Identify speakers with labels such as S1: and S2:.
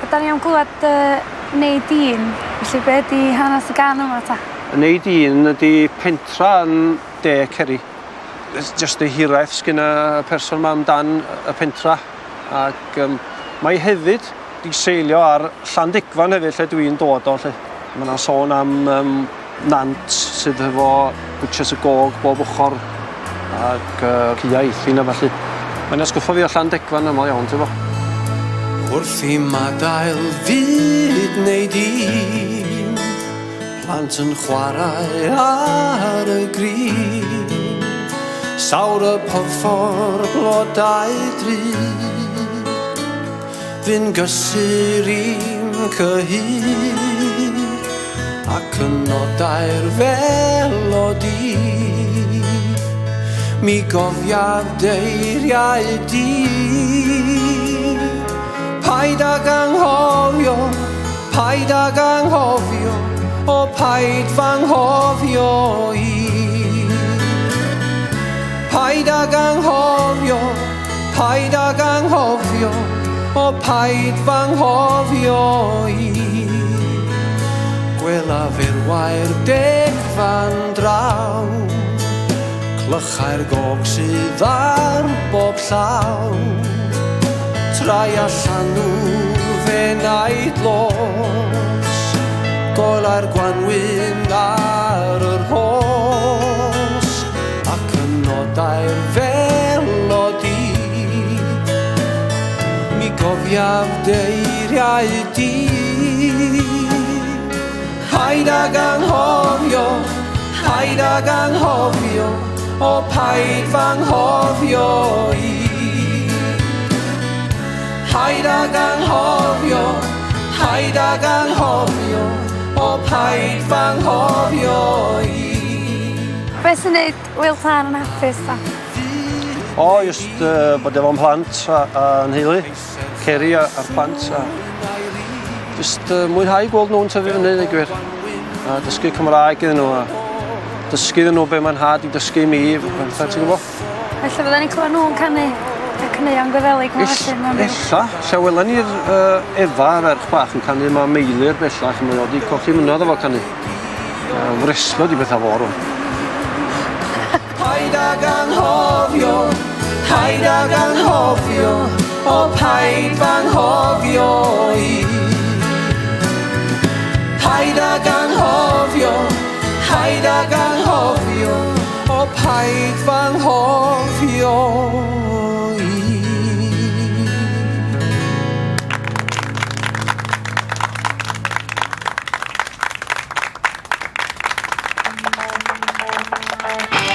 S1: A da ni am glwad yy Nei Dîn, felly be' 'di hanes y gân yma ta?
S2: Nei Dîn ydi pentra yn De Ceri. Jyst y hiraeth sgynna y person 'ma amdan y pentra ac yym mae hefyd 'di seilio ar Llandegfan hefyd lle dwi'n dod o 'lly. Ma' 'na sôn am yym nant sydd hefo bwtsias y gog bob ochor ac yy caeau eithin a ballu. Mae'n atgoffa fi o Llandegfan yn amal iawn t'bo.
S3: Wrth i'm adael fyd neu dîn Plant yn chwarae ar y grin Sawr y porffor blodau drud Fu'n gysur i'm cyhyd Ac yn nodau'r felodi Mi gofiaf deiriau di Paid ag anghofio, paid ag anghofio O paid f'anghofio i Paid ag anghofio, paid ag anghofio O paid f'anghofio i Gwelaf erwau'r degfan draw Clychau'r gog sydd ar bob llaw Trai a llanw fenai dlos Golau'r gwanwyn ar yr rhos Ac yn nodau'r felodi Mi gofiaf deiriau di Paid ag anghofio, paid ag anghofio O paid f'anghofio i Paid ag anghofio, paid ag anghofio O paid f'anghofio i
S1: Be sy'n neud Wil Tân yn hapus ta?
S2: O jyst yy bod efo'n mhlant a a'n nheulu. Ceri a a'r plant a jyst yy mwynhau gweld nw'n tyfu fyny deu gwir. A dysgu Cymraeg iddyn nhw a dysgu iddyn nhw be' ma'n nhad 'di dysgu i mi fatha ti'n gwbo?
S1: Ella fyddan ni'n clywed nhw'n canu y caneuon Gwyddelig 'ma felly mewn ryw...
S2: Ella, lle welen ni'r yy Efa, y ferch bach yn canu ma' Meilir bellach mae o 'di colli mynadd efo canu. Yy wreslo 'di petha fo rŵan.
S3: Paid ag anghofio, paid ag anghofio, o paid f'anghofio.